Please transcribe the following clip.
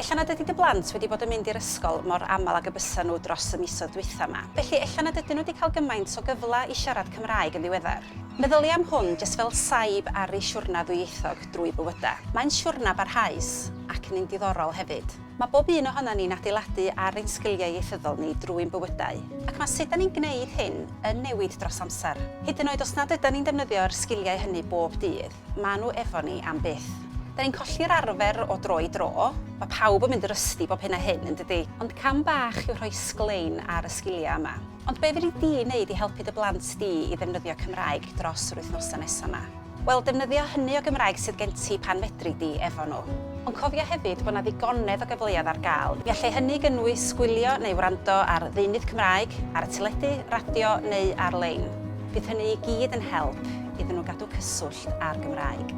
Ella nad ydy dy blant wedi bod yn mynd i'r ysgol mor aml ag y bysa nhw dros y misoedd dwytha 'ma. Felly ella nad ydyn nhw wedi cael gymaint o gyfle i siarad Cymraeg yn ddiweddar. Meddylia am hwn jyst fel saib ar eu siwrna ddwyieithog drwy bywyda. Mae'n siwrna barhaus ac yn un diddorol hefyd. Mae bob un ohonan ni'n adeiladu ar ein sgiliau ieithyddol ni drwy'n bywydau, ac mae sut 'da ni'n gwneud hyn yn newid dros amser. Hyd yn oed os nad ydan ni'n defnyddio'r sgiliau hynny bob dydd, maen nhw efo ni am byth. Da ni'n colli'r arfer o dro i dro, mae pawb yn mynd yn rusty bob hyn a hyn, yn dydi? Ond cam bach yw rhoi sglein ar y sgiliau yma. Ond be fedri di wneud i helpu dy blant di i ddefnyddio Cymraeg dros yr wythnosau nesaf 'ma? Wel, defnyddio hynny o Gymraeg sydd gen ti pan fedri di efo nhw. Ond cofia hefyd bod 'na ddigonedd o gyfleoedd ar gael. Mi allai hynny gynnwys gwylio neu wrando ar ddeunydd Cymraeg ar y teledu, radio neu ar-lein. Bydd hynny i gyd yn help iddyn nhw gadw cyswllt â'r Gymraeg.